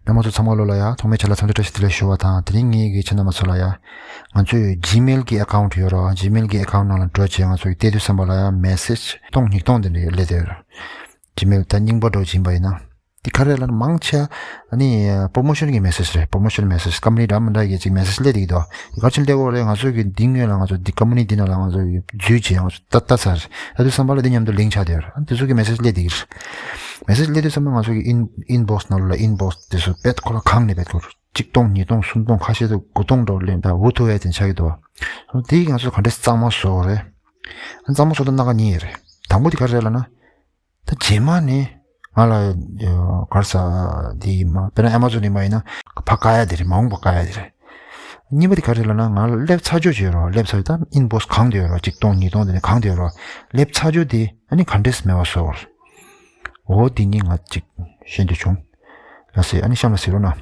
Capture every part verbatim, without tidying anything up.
རྣམ་པ་ཚོ་ཚང་མ་ལོ་ལ་ཡ་ཐོག་མའི་ཆ་ལ་འཚམས་འདྲི་བཀྲ་ཤིས་བདེ་ལེགས་ཞུ་བ་དང་། དེ་རིང་ངེད་ཀྱི་ཁྱེད་རྣམ་པ་ཚོ་ལ་ཡ་ང་ཚོའི་Gmail་གི་account་ཡོད་ར། Gmail་གི་account་ནང་ལ་འགྲོ་བྱས་ང་ཚོ་ཡི་བལྟས་དུས་ཙམ་པ་ལ་ཡ་message་སྟོང་ཉིས་སྟོང་དེ་འདྲ་སླེབས་བསྡད་ཡོད་ར། Gmail་ད་རྙིང་པ་འདྲ་བོ་ཅིག་ཡིན་པ་ཡིན་ན། འདི་ག་རེ་ལབ་ན་མང་ཆེ་ཨ་ནི་promotion་གི་message་རེད། promotion message་company་འདྲ་མི་འདྲ་གི་ཅིག་message་སླེབས་བསྡད་ཀྱི་འདུག་འདི་ག་རེ་བྱས་ནས་སླེབས་ཀྱི་ཡོད་རེད། ང་ཚོ་གི་འདི་སྔོན་ལ་ང་ཚོ་འདི་company་འདི་ནང་ལ་ང་ཚོ་འཛུལ་བྱས་ང་ཚོ་ལྟ་ལྟ་ཚར། ད་དུས་ཙམ་པ་ལ་འདི་མཉམ་དུ་link་ཆགས་བསྡད་ཡོད་རེད། ཨ་ནི་དེ་ཚོ་གི་message་སླེབས་བསྡད་ཀྱི་རེད། message་སླེབས་དུས་ཙམ་པ་ང་ཚོ་གི་in- inbox་ནང་ལོགས་ལ་inbox་དེ་ཚོ་བེད་ཁོ་ལ་གང་ནས་བེད་ཁོ་གཅིག་སྟོང་ཉིས་སྟོང་སུམ་སྟོང་ཁ་ཤས་དུ་དགུ་སྟོང་འགྲོ་ལེན་ད་འུ་ཐུག་ཡས་དེ་ཆགས་ཀྱི་འདུག་དེ་ང་ཚོ་ག་འདྲས་གཙང་མ་བཟོ་དགོས་རེད། ཨ་གཙང་མ་བཟོ་ད་སྣ་ཁ་གཉིས་ཡོད་རེད། དང་པོ་དེ་ག་རེ་རེད་ལབ་ན། ད་རྗེས་མ་ནི་ང་ལ་ག་རེ་ཟ་འདི་མ་དཔེར་ན་Amazon་ནས་མ་ཡིན་ན་ཕར་བཀག་ཡ་དེ་རེད། མ་འོངས་པ་བཀག་ཡ་དེ་རེད། གཉིས་པ་དེ་ག་རེ་རེད་ལབ་ན་ང་ལ་སླེབས་ཚར་རྒྱུ་ཅིག་ཡོད་རེད། སླེབས་ཚར་རྒྱུ་ད་inbox་གང་དུ་ཡོད་རེད། གཅིག་སྟོང་ཉིས་སྟོང་དེ་ནས་གང་དུ་ཡོད་རེད། སླེབས་ཚར་རྒྱུ་དེ་ཨ་ནི་ག་འདྲས་མེད་པ་བཟོ་དགོས་རེད། འོ་འདི་གཉིས་ང་གཅིག་ཤེས་འདོད་བྱུང་། ལགས་སེ་ཨ་ནི་གཤམ་ལ་གཟིགས་རོགས་གནང་།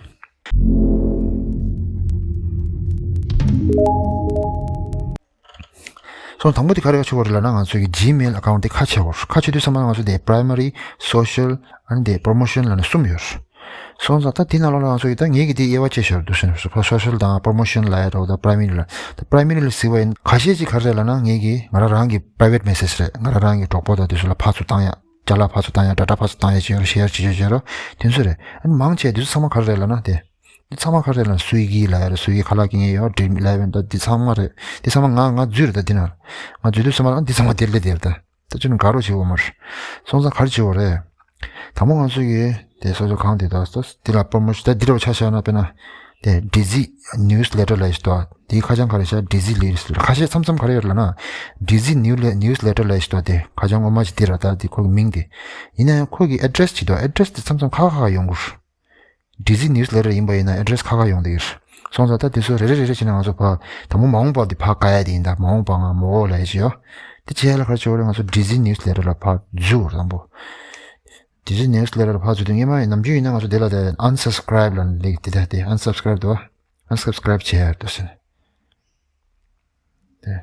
སོང་དང་པོ་དེ་ག་རེ་ག་བྱེད་དགོས་རེད་ལབ་ན་ང་ཚོའི་གི་Gmail་account་དེ་ཁ་ཕྱེ་དགོས། ཁ་ཕྱེ་དུས་ཙམ་པ་ང་ཚོ་དེ་primary, social and the promotion་ལབ་ནས་གསུམ་ཡོད། སོང་ཙང་ད་དེ་ནང་ལོགས་ལ་ང་ཚོ་གི་ད་ངེད་ཀྱི་དེ་དབྱེ་བ་ཕྱེ་ཤོར་འདུག་ཟེར་ནས་social་དང་promotion་ལབ་ཡ་འདྲ་བོ་ད་primary་ལ་ད་primary་ལ་གཟིགས་པ་ཡིན། ཁ་ཤས་ཅིག་ག་རེ་རེད་ལབ་ན་ངེད་ཀྱི་ང་རང་རང་གི་private message་རེད། ང་རང་རང་གི་གྲོགས་པོ་དང་དེ་ཚོ་ལ་ཕར་ཚུར་བཏང་ཡ། ཅ་ལག་ཕར་ཚུར་བཏང་ཡ། data་ཕར་ཚུར་བཏང་ཡ་བྱེད་ཡོད་རེད། share་བྱེད་ཡ་བྱེད་རོགས་དེ་ཚོ་རེད། ཨ་ནི་མང་ཆེ་དེ་ཚོ་ཚང་མ་ག་རེ་རེད་ལབ་ན་དེ། འདི་ཚང་མ་ག་རེ་ལབ་ན་Swiggy་ལབ་ཡ་རེད། Swiggy་ཁ་ལག་གི་ངས་ཡོད་Dream་eleven་ད་འདི་ཚང་མ་རེད། འདི་ཚང་མ་ང་ང་འཛུལ་རེད། ད་འདི་ན་ང་འཛུལ་དུས་ཚང་མ་ལ་འདི་ཚང་མ་དེར་སླེབས་དེར་ད་ད་ཅི་ནི་དགའ་རོགས་བྱེད་འོ་མར། སོང་ཙང་ག་རེ་བྱེད་འོ་རེད། དང་པོ་ང་ཚོ་གི་དེ་སོ་སོ་གང་དེ་ད་འདི་ལ་promotion་ད་འདི་རེ་བ་ཆ་བཞག་ན་དཔེར་ན་དེ་Dizzy newsletter་ལབ་ཡ་ཞིག་འདུག་འདིའི་ཁ་བྱང་ག་རེ་བྱ། Dizzy newsletter་ཁ་ཤས་མཚམས་མཚམས་ག་རེ་ཡོད་ལབ་ན་Dizzy news newsletter་ལབ་ཡ་ཞིག་འདུག་དེ་ཁ་བྱང་ངོ་མ་ཞིག་འདི་ར་ད་འདི་ཁོ་གི་མིང་དེ་ཡིན་ན་ཡང་ཁོ་གི་address་ཅིག་འདུག address་དེ་མཚམས་མཚམས་ཁ་ཁ་ཁ་ཡོང་གི་རེད། Dizzy newsletter་ཡིན་པ་ཡིན་ན་address་ཁ་ཁ་ཡོང་བསྡད་ཀྱི་རེད། སོང་ཙང་ད་དེ་ཚོ་རེ་རེ་རེ་རེ་བྱས་ནས་ང་ཚོ་ཕར་དང་པོ་མ་འོངས་པ་དེ་ཕར་བཀག་ཡ་དེ་ཡིན། ད་མ་འོངས་པ་ང་མོ་འོ་ལབ་ཡ་ཅིག་ཡོད། དེ་བྱས་ལ་ག་རེ་བྱེད་དགོས་རེད། ང་ཚོ་Dizzy newsletter་ལ་ཕར་འཛུལ་དགོས་རེད། དང་པོ་Dizzy newsletter་ལ་ཕར་འཛུལ་དུས་སྔོན་མ་ནམ་རྒྱུན་ཡིན་ན་ང་ཚོ་དེ་ལ་དེ་unsubscribe་ལབ་ནས་སླེབས་དེ་ད་དེ་unsubscribe་དུ་unsubscribe་བྱས་ཡ་འདུག་ཟེར་ནས་དེ།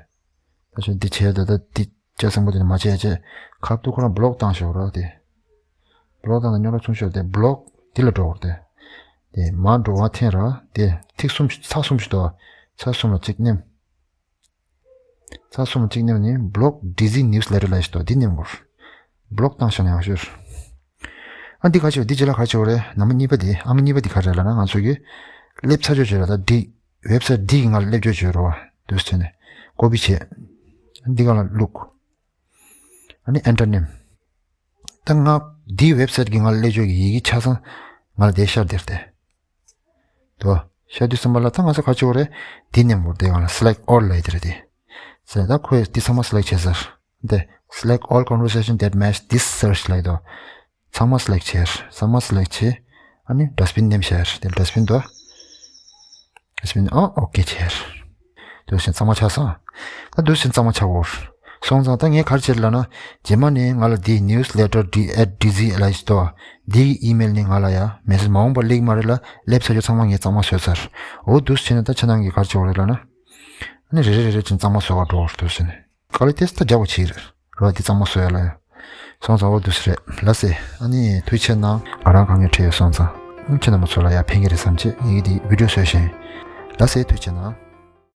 ད་ཆ་འདི་བྱས་ད་ད་འདི་བྱས་བཟང་པོ་དེ་ནི་མ་བྱས་བྱས་ཁ་ཐུག་ཁོ་རང་block་བཏང་ཤོག་རོགས་དེ། block་བཏང་ན་རྙོག་དྲ་ཆུང་ཤོས་དེ་block་འདི་ལ་འགྲོ་བར་དེ། དེ་མ་འགྲོ་བ་འཐེན་ར་དེ་ཐིག་གསུམ་ཚག་གསུམ་ཞིག་འདུག་ཚག་གསུམ་ལ་གཅིག་མནན། ཚག་གསུམ་ལ་གཅིག་མནན་ནས་block Dizzy newsletter་ལ་ཞིག་འདུག་འདི་མནན་དགོས། block་བཏང་ཤོག་ནས་ཡག་ཤོས། ཨ་འདི་ག་ཆེ་བ་འདི་རྗེས་ལ་ག་ཆེ་བ་རེད། ནམ་གཉིས་པ་འདི་ཨ་མ་གཉིས་པ་འདི་ག་རེད་ལབ་ན་ང་ཚོ་གི་སླེབས་ཚར་ཆོག་ཆོག་ར་ད་འདི། website་འདི་ཡི་ང་ལ་སླེབས་ཆོག་ཆོག་རོ་བ་འདུག་ཟེར་ནས་copy་བྱས། འདི་ག་ལ་བླུགས། ཨ་ནི་enter་མནན། ད་ང་འདི་website་གི་ང་ལ་སླེབས་ཆོག་གི་ཡི་གེ་ཆ་ཚང་ང་ལ་དེ་ཤར་དེར་ཏེ། དོ། ཤར་དུས་ཙམ་པ་ལ་ད་ང་ཚོ་ག་ཆོག་རེད། འདི་མནན་དགོས་དེ་ག་ལ་select all་ལབ་ཡ་དེ་རེད་དེ། ཟེར་ད་ཁོས་འདི་ཚང་མ་select་བྱས་ཚར། དེ་select all conversation that match this search་ལབ་ཡ་དོ། ཚང་མ་select་བྱས། ཚང་མ་select་བྱས། ཨ་ནི་dustbin་ནེམ་བྱས། དེ་dustbin་དོ། dustbin་ཨ་okay་བྱས། དུ་ཞིན་ཚང་མ་ཆགས་སོང་། ད་དུ་ཞིན་ཚང་མ་ཆགས་འོར། སོང་ཙང་ད་ངས་ག་རེ་བྱེད་ལབ་ན། རྗེས་མ་ནས་ང་ལ་འདི་newsletter at dizzy ལ་ཞིག་ཏོ། འདིའི་email་ནས་ང་ལ་ཡ་message་མ་འོངས་པར་སླེབས་མ་རེད་ལ་སླེབས་ཚར་རྒྱུ་ཚང་མ་ངས་གཙང་མ་བཟོས་ཚར། འོ་དུ་ཞིན་ད་ཆ་ནང་གི་ག་རེ་བྱེད་འོར་ལབ་ན། ཨ་ནི་རེ་རེ་རེ་རེ་ཅིན་གཙང་མ་བཟོ་ག་འགྲོ་འོར་དུ་ཞིན། ག་ལེ་ཏེས་ད་རྒྱག་པ་ཕྱིར། རོ་འདི་གཙང་མ་བཟོ་ཡ་ལ་ཡ། སོང་ཙང་འོ་དུ་ཞིན་རེད་ལ་སེ། ཨ་ནི་ཐུགས་ཆེ་ན་ང་རང་གང་ངས་ཁྲེལ་ཡོད་སོང་ཙང་། ཁྱེད་རྣམ་པ་ཚོ་ལ་ཡ་ཕན་གི་རེད་བསམ་ཆེ་ངས་འདི་video་བཟོས་ཤིང་། ལ་སེ་ཐུགས་ཆེ་ན།